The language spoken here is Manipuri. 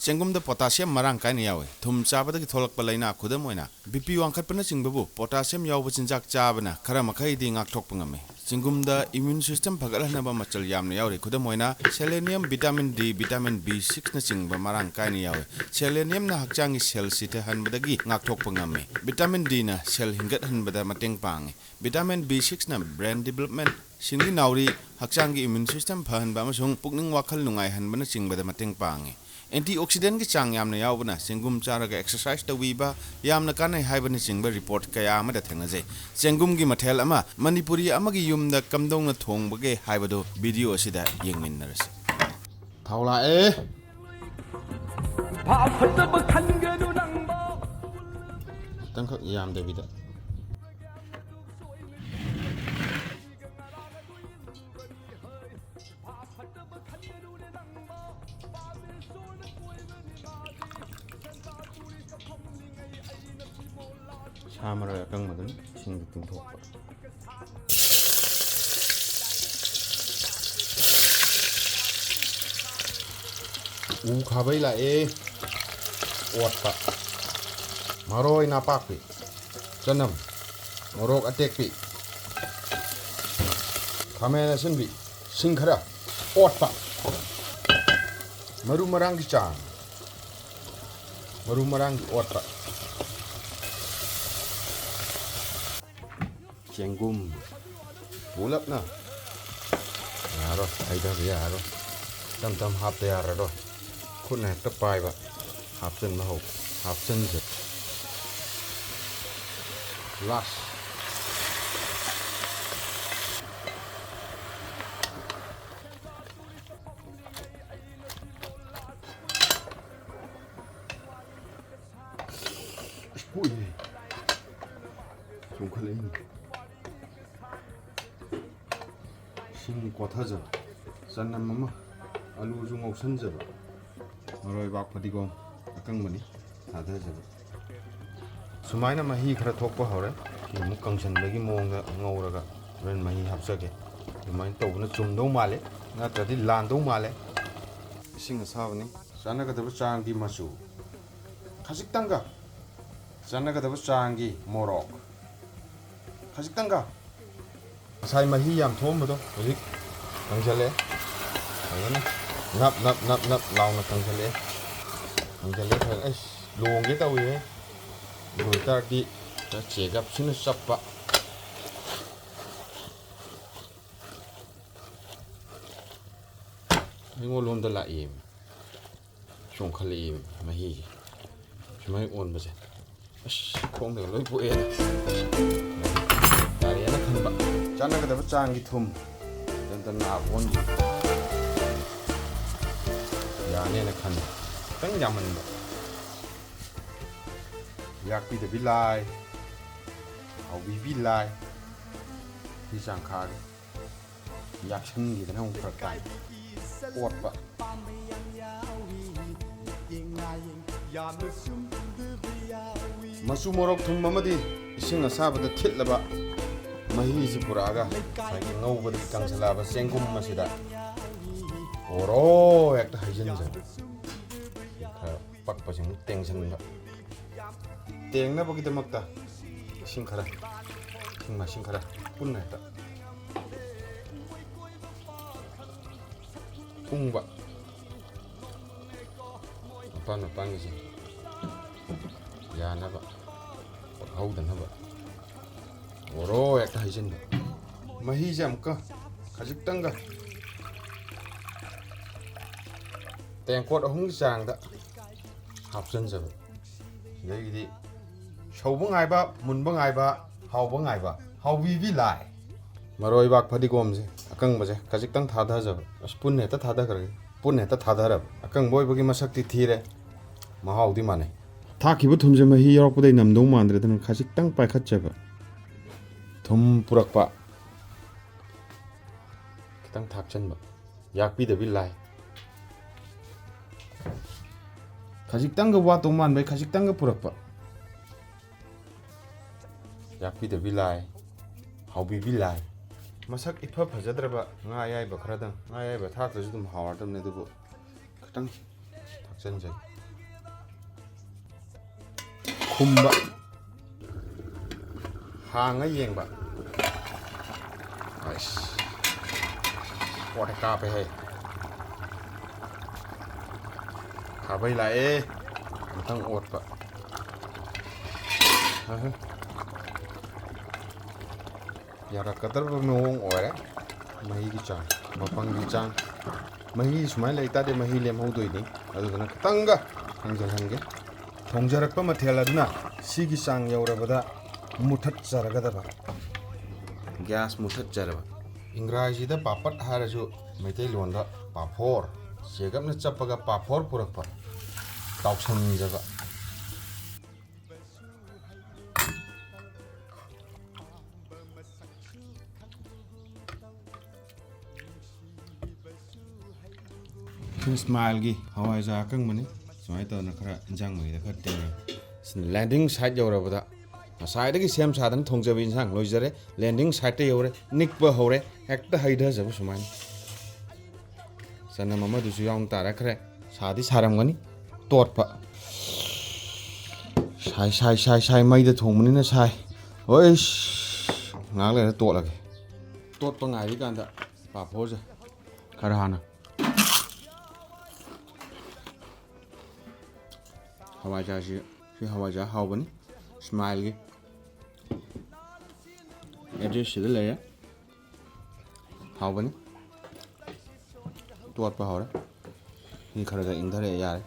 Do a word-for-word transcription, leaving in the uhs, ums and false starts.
ꯆꯦꯡꯒꯨꯝꯗ potassium ꯃꯔꯥꯡ ꯀꯥꯏꯅ ꯌꯥꯎꯏ꯫ ꯊꯨꯝ ꯆꯥꯕꯗꯒꯤ ꯊꯣꯛꯂꯛꯄ ꯂꯥꯏꯅꯥ, ꯈꯨꯗꯝ ꯑꯣꯏꯅ, BP ꯋꯥꯡꯈꯠꯄꯅꯆꯤꯡꯕꯕꯨ potassium ꯌꯥꯎꯕ ꯆꯤꯟꯖꯥꯛ ꯆꯥꯕꯅ ꯈꯔ ꯃꯈꯩꯗꯤ ꯉꯥꯛꯊꯣꯛꯄ ꯉꯝꯃꯤ꯫ ꯆꯦꯡꯒꯨꯝꯗ immune system ꯐꯒꯠꯍꯟꯅꯕ ꯃꯆꯜ ꯌꯥꯝꯅ ꯌꯥꯎꯔꯤ꯫ ꯈꯨꯗꯝ ꯑꯣꯏꯅ, selenium, vitamin D, vitamin B six ꯅꯆꯤꯡꯕ ꯃꯔꯥꯡ ꯀꯥꯏꯅ ꯌꯥꯎꯏ꯫ Selenium ꯅ ꯍꯛꯆꯥꯡꯒꯤ cell ꯁꯤꯊꯍꯟꯕꯗꯒꯤ ꯉꯥꯛꯊꯣꯛꯄ ꯉꯝꯃꯤ꯫ Vitamin D ꯅ cell ꯍꯤꯡꯒꯠꯍꯟꯕꯗ ꯃꯇꯦꯡ ꯄꯥꯡꯏ꯫ Vitamin B six ꯅ brain development, ꯁꯤꯡꯂꯤ ꯅꯥꯎꯔꯤ, ꯍꯛꯆꯥꯡꯒꯤ immune system ꯐꯍꯟꯕ ꯑꯃꯁꯨꯡ ꯄꯨꯛꯅꯤꯡ ꯋꯥꯈꯜ ꯅꯨꯡꯉꯥꯏꯍꯟꯕꯅꯆꯤꯡꯕꯗ ꯃꯇꯦꯡ ꯄꯥꯡꯏ꯫ Antioxidant ꯀꯤ ꯆꯥꯡ ꯌꯥꯝꯅ ꯌꯥꯎꯕꯅ ꯆꯦꯡꯒꯨꯝ ꯆꯥꯔꯒ exercise ꯇꯧꯕꯤꯕ ꯌꯥꯝꯅ ꯀꯥꯟꯅꯩ ꯍꯥꯏꯕꯅꯆꯤꯡꯕ report ꯀꯌꯥ ꯑꯃꯗ ꯊꯦꯡꯅꯖꯩ꯫ ꯆꯦꯡꯒꯨꯝꯒꯤ ꯃꯊꯦꯜ ꯑꯃ ꯃꯅꯤꯄꯨꯔꯤ ꯑꯃꯒꯤ ꯌꯨꯝꯗ ꯀꯝꯗꯧꯅ ꯊꯣꯡꯕꯒꯦ ꯍꯥꯏꯕꯗꯨ video ꯑꯁꯤꯗ ꯌꯦꯡꯃꯤꯟꯅꯔꯁꯤ꯫ ꯊꯥꯎ ꯂꯥꯛꯑꯦ꯫ ꯐꯖꯕ ꯈꯟꯒꯅꯨ ꯅꯪꯕꯣ꯫ ꯈꯤꯇꯪꯈꯛ ꯌꯥꯝꯗꯕꯤꯗ꯫ ꯁꯥ ꯃꯔꯣꯏ ꯑꯀꯪꯕꯗꯨꯅ ꯏꯁꯤꯡꯗ ꯇꯤꯡꯊꯣꯛꯄ꯫ ꯎ ꯈꯥꯕꯩ ꯂꯥꯛꯑꯦ꯫ ꯑꯣꯠꯄ꯫ ꯃꯔꯣꯏ ꯅꯥꯄꯥꯛꯄꯤ, ꯆꯅꯝ, ꯃꯣꯔꯣꯛ ꯑꯇꯦꯛꯄꯤ, ꯈꯥꯃꯦꯟ ꯑꯁꯤꯟꯕꯤ, ꯁꯤꯡ ꯈꯔ, ꯑꯣꯠꯄ꯫ ꯃꯔꯨ ꯃꯔꯥꯡꯒꯤ ꯆꯥꯡ꯫ ꯃꯔꯨ ꯃꯔꯥꯡꯒꯤ ꯑꯣꯠꯄ꯫ ꯆꯦꯡꯒꯨꯝ ꯄꯨꯂꯞꯅ ꯌꯥꯔꯣꯏ, ꯍꯩꯊꯕ ꯌꯥꯔꯣꯏ꯫ ꯇꯞ ꯇꯞ ꯍꯥꯞꯇ ꯌꯥꯔꯔꯣꯏ꯫ ꯈꯨꯠꯅ ꯍꯦꯛꯇ ꯄꯥꯏꯕ꯫ ꯍꯥꯞꯆꯤꯟꯕ ꯍꯧ꯫ ꯍꯥꯞꯆꯤꯟꯁꯦ꯫ Last꯫ ꯀꯨꯏꯔꯦ꯫ ꯆꯣꯡꯈꯠꯂꯛꯏꯅꯦ꯫ ꯏꯁꯤꯡ ꯀꯣꯊꯖꯕ꯫ ꯆꯅꯝ ꯑꯃ, ꯑꯂꯨꯁꯨ ꯉꯧꯁꯟꯖꯕ꯫ ꯃꯔꯣꯏꯕꯥꯛ ꯐꯗꯤꯒꯣꯝ ꯑꯀꯪꯕꯅꯤ ꯊꯥꯗꯖꯕ꯫ ꯁꯨꯃꯥꯏꯅ ꯃꯍꯤ ꯈꯔ ꯊꯣꯛꯄ ꯍꯧꯔꯦ꯫ ꯁꯤ ꯑꯃꯨꯛ ꯀꯪꯁꯟꯕꯒꯤ ꯃꯑꯣꯡꯗ ꯉꯧꯔꯒ ꯍꯣꯔꯦꯟ ꯃꯍꯤ ꯍꯥꯞꯆꯒꯦ꯫ ꯑꯗꯨꯃꯥꯏꯅ ꯇꯧꯕꯅ ꯆꯨꯝꯗꯧ ꯃꯥꯜꯂꯦ, ꯅꯠꯇ꯭ꯔꯗꯤ ꯂꯥꯟꯗꯧ ꯃꯥꯜꯂꯦ꯫ ꯏꯁꯤꯡ ꯑꯁꯥꯕꯅꯤ꯫ ꯆꯥꯟꯅꯒꯗꯕ ꯆꯥꯡꯒꯤ ꯃꯆꯨ, ꯈꯖꯤꯛꯇꯪꯒ ꯆꯥꯟꯅꯒꯗꯕ ꯆꯥꯡꯒꯤ ꯃꯣꯔꯣꯛ, ꯈꯖꯤꯛꯇꯪꯒ꯫ ꯉꯁꯥꯏ ꯃꯍꯤ ꯌꯥꯝ ꯊꯣꯛꯑꯝꯕꯗꯣ ꯍꯧꯖꯤꯛ ꯀꯪꯁꯜꯂꯛꯑꯦ꯫ ꯐꯖꯅ ꯅꯞ ꯅꯞ ꯅꯞ ꯅꯞ ꯂꯥꯎꯅ ꯀꯪꯁꯜꯂꯛꯑꯦ꯫ ꯀꯪꯁꯜꯂꯦ ꯐꯖꯅ꯫ ꯑꯩꯁ, ꯂꯣꯡꯒꯦ ꯇꯧꯏꯍꯦ꯫ ꯑꯗꯨ ꯑꯣꯏꯇꯥꯔꯗꯤ ꯈꯔ ꯆꯦꯒꯞꯁꯤꯅ ꯆꯞꯄ꯫ ꯑꯩꯉꯣꯟ ꯂꯣꯝꯗ ꯂꯥꯛꯑꯦ꯫ ꯆꯣꯡꯈꯠꯂꯛꯏ ꯃꯍꯤꯁꯦ꯫ ꯁꯨꯃꯥꯏꯅ ꯑꯣꯟꯕꯁꯦ꯫ ꯑꯁ, ꯈꯣꯡꯗꯒ ꯂꯣꯏ ꯄꯣꯛꯑꯦ꯫ ꯌꯥꯔꯦꯅ ꯈꯟꯕ꯫ ꯆꯥꯟꯅꯒꯗꯕ ꯆꯥꯡꯒꯤ ꯊꯨꯝ꯫ ꯇꯟꯇꯟ ꯅꯥꯕ ꯑꯣꯟꯈꯤ꯫ ꯌꯥꯅꯦꯅ ꯈꯟꯕ꯫ ꯈꯤꯇꯪ ꯌꯥꯝꯃꯟꯕ꯫ ꯌꯥꯛꯄꯤꯗꯕꯤ ꯂꯥꯏ꯫ ꯍꯥꯎꯕꯤꯕꯤ ꯂꯥꯏ꯫ ꯁꯤ ꯆꯥꯡ ꯈꯥꯛꯑꯒꯦ꯫ ꯌꯥꯛꯁꯟꯈꯤꯗꯅ ꯑꯃꯨꯛ ꯐꯔꯛ ꯇꯥꯏ꯫ ꯑꯣꯠꯄ꯫ ꯃꯆꯨ, ꯃꯣꯔꯣꯛ, ꯊꯨꯝ ꯑꯃꯗꯤ ꯏꯁꯤꯡ ꯑꯁꯥꯕꯗ ꯊꯤꯠꯂꯕ ꯃꯍꯤꯁꯤ ꯄꯨꯔꯛꯑꯒ ꯉꯁꯥꯏꯒꯤ ꯉꯧꯕꯗꯒꯤ ꯀꯪꯁꯤꯜꯂꯛꯑꯕ ꯆꯦꯡꯒꯨꯝ ꯑꯁꯤꯗ ꯑꯣꯔꯣ ꯍꯦꯛꯇ ꯍꯩꯖꯤꯟꯖꯕ꯫ ꯈꯔ ꯄꯛꯄꯁꯤꯡ ꯇꯦꯡꯁꯤꯟꯕ꯫ ꯇꯦꯡꯅꯕꯒꯤꯗꯃꯛꯇ ꯏꯁꯤꯡ ꯈꯔ, ꯏꯁꯤꯡ ꯃꯥꯏꯁꯤꯡ ꯈꯔ ꯄꯨꯟꯅ ꯍꯦꯛꯇ ꯎꯪꯕ꯫ ꯃꯄꯥꯟ ꯃꯄꯥꯟꯒꯤꯁꯦ ꯌꯥꯅꯕ, ꯄꯛꯍꯧꯗꯅꯕ꯫ ꯑꯣꯔꯣ ꯍꯦꯛꯇ ꯍꯩꯖꯤꯟꯕ꯫ ꯃꯍꯤꯁꯦ ꯑꯃꯨꯛꯀ ꯈꯖꯤꯛꯇꯪꯒ ꯇꯦꯡꯀꯣꯠ ꯑꯍꯨꯝꯒꯤ ꯆꯥꯡꯗ ꯍꯥꯞꯆꯤꯟꯖꯕ꯫ ꯁꯤꯗꯒꯤꯗꯤ ꯁꯧꯕ ꯉꯥꯏꯕ, ꯃꯨꯟꯕ ꯉꯥꯏꯕ, ꯍꯥꯎꯕ ꯉꯥꯏꯕ, ꯍꯥꯎꯕꯤꯕꯤ ꯂꯥꯏ꯫ ꯃꯔꯣꯏꯕꯥꯛ ꯐꯗꯤꯒꯣꯝꯁꯦ ꯑꯀꯪꯕꯁꯦ ꯈꯖꯤꯛꯇꯪ ꯊꯥꯗꯖꯕ꯫ ꯑꯁ, ꯄꯨꯟꯅ ꯍꯦꯛꯇ ꯊꯥꯗꯈ꯭ꯔꯒꯦ꯫ ꯄꯨꯟꯅ ꯍꯦꯛꯇ ꯊꯥꯗꯔꯕ꯫ ꯑꯀꯪꯕ ꯑꯣꯏꯕꯒꯤ ꯃꯁꯛꯇꯤ ꯊꯤꯔꯦ꯫ ꯃꯍꯥꯎꯗꯤ ꯃꯥꯟꯅꯩ꯫ ꯊꯥꯛꯈꯤꯕ ꯊꯨꯝꯁꯦ ꯃꯍꯤ ꯌꯥꯎꯔꯛꯄꯗꯩ ꯅꯝꯗꯧ ꯃꯥꯟꯗ꯭ꯔꯦꯗꯅ ꯈꯖꯤꯛꯇꯪ ꯄꯥꯏꯈꯠꯆꯕ꯫ ꯊꯨꯝ ꯄꯨꯔꯛꯄ꯫ ꯈꯤꯇꯪ ꯊꯥꯛꯆꯟꯕ꯫ ꯌꯥꯛꯄꯤꯗꯕꯤ ꯂꯥꯏ꯫ ꯈꯖꯤꯛꯇꯪꯒ ꯋꯥꯠꯇꯧ ꯃꯥꯟꯕꯩ ꯈꯖꯤꯛꯇꯪꯒ ꯄꯨꯔꯛꯄ꯫ ꯌꯥꯛꯄꯤꯗꯕꯤ ꯂꯥꯏ꯫ ꯍꯥꯎꯕꯤꯕꯤ ꯂꯥꯏ꯫ ꯃꯁꯛ ꯏꯐ ꯐꯖꯗ꯭ꯔꯕ ꯉꯥ ꯑꯌꯥꯏꯕ ꯈꯔꯗꯪ꯫ ꯉꯥ ꯑꯌꯥꯏꯕ ꯊꯥꯛꯇ꯭ꯔꯁꯨ ꯑꯗꯨꯝ ꯍꯥꯎꯔꯗꯕꯅꯦ, ꯑꯗꯨꯕꯨ ꯈꯤꯇꯪ ꯆꯟꯖꯩ꯫ ꯈꯨꯝꯕ꯫ ꯍꯥꯡꯉ ꯌꯦꯡꯕ꯫ ꯑꯩꯁ꯫ ꯄꯣꯠ ꯀꯥꯞꯄꯦꯍꯦ꯫ ꯈꯥꯕꯩ ꯂꯥꯛꯑꯦ꯫ ꯑꯝꯇꯪ ꯑꯣꯠꯄ꯫ ꯑꯍ꯫ ꯌꯥꯔꯛꯀꯗꯕ ꯃꯑꯣꯡ ꯑꯣꯏꯔꯦ꯫ ꯃꯍꯤꯒꯤ ꯆꯥꯡ, ꯃꯄꯪꯒꯤ ꯆꯥꯡ꯫ ꯃꯍꯤ ꯁꯨꯃꯥꯏꯅ ꯂꯩ ꯇꯥꯔꯗꯤ ꯃꯍꯤ ꯂꯦꯝꯍꯧꯗꯣꯏꯅꯤ꯫ ꯑꯗꯨꯗꯨꯅ ꯈꯤꯇꯪꯒ ꯍꯥꯡꯖꯜꯍꯟꯒꯦ꯫ ꯊꯣꯡꯖꯔꯛꯄ ꯃꯊꯦꯜ ꯑꯗꯨꯅ ꯁꯤꯒꯤ ꯆꯥꯡ ꯌꯧꯔꯕꯗ ꯃꯨꯊꯠꯆꯔꯒꯗꯕ꯫ ꯒ꯭ꯌꯥꯁ ꯃꯨꯊꯠꯆꯔꯕ꯫ ꯏꯪꯒ꯭ꯔꯥꯖꯤꯗ ꯄꯥꯄꯠ ꯍꯥꯏꯔꯁꯨ ꯃꯩꯇꯩꯂꯣꯟꯗ ꯄꯥꯐꯣꯔ꯫ ꯆꯦꯒꯞꯅ ꯆꯞꯄꯒ ꯄꯥꯐꯣꯔ ꯄꯨꯔꯛꯄ꯫ ꯇꯥꯎꯁꯟꯖꯕ꯫ ꯁꯤ ꯁ꯭ꯃꯥꯏꯜꯒꯤ ꯍꯋꯥꯏꯖꯥꯔ ꯑꯀꯪꯕꯅꯤ꯫ ꯁꯨꯃꯥꯏꯅ ꯇꯧꯗꯅ ꯈꯔ ꯏꯟꯖꯥꯡ ꯃꯍꯤꯗ ꯈꯔ ꯇꯤꯡꯉꯦ꯫ ꯁꯤꯅ ꯂꯦꯟꯗꯤꯡ ꯁꯥꯏꯠ ꯌꯧꯔꯕꯗ ꯉꯁꯥꯏꯗꯒꯤ ꯁꯦꯝ ꯁꯥꯗꯅ ꯊꯣꯡꯖꯕ ꯏꯟꯁꯥꯡ ꯂꯣꯏꯖꯔꯦ꯫ ꯂꯦꯟꯗꯤꯡ ꯁꯥꯏꯠꯇ ꯌꯧꯔꯦ꯫ ꯅꯤꯛꯄ ꯍꯧꯔꯦ꯫ ꯍꯦꯛꯇ ꯍꯩꯊꯖꯕ ꯁꯨꯃꯥꯏꯅ꯫ ꯆꯅꯝ ꯑꯃꯗꯨꯁꯨ ꯌꯥꯎꯅ ꯇꯥꯔꯛꯈ꯭ꯔꯦ꯫ ꯁꯥꯗꯤ ꯁꯥꯔꯝꯒꯅꯤ꯫ ꯇꯣꯠꯄ꯫ ꯁꯥꯏ, ꯁꯥꯏ, ꯁꯥꯏ, ꯁꯥꯏ꯫ ꯃꯩꯗ ꯊꯣꯡꯕꯅꯤꯅ ꯁꯥꯏ꯫ ꯍꯣꯏꯁ꯫ ꯉꯥꯏꯍꯥꯛ ꯂꯩꯔ ꯇꯣꯠꯂꯒꯦ꯫ ꯇꯣꯠꯄ ꯉꯥꯏꯔꯤꯀꯥꯟꯗ ꯄꯥꯐꯣꯔꯁꯦ ꯈꯔ ꯍꯥꯟꯅ꯫ ꯍꯋꯥꯏꯖꯥꯔꯁꯤ, ꯁꯤ ꯍꯋꯥꯏꯖꯥꯔ ꯍꯥꯎꯕꯅꯤ꯫ ꯁ꯭ꯃꯥꯏꯜꯒꯤ ꯑꯦꯗ꯭ꯔꯦꯁꯁꯤꯗ ꯂꯩꯔꯦ꯫ ꯍꯥꯎꯕꯅꯤ꯫ ꯇꯣꯠꯄ ꯍꯧꯔꯦ꯫ ꯁꯤ ꯈꯔ ꯈꯔ ꯏꯪꯊꯔꯛꯑꯦ, ꯌꯥꯔꯦ꯫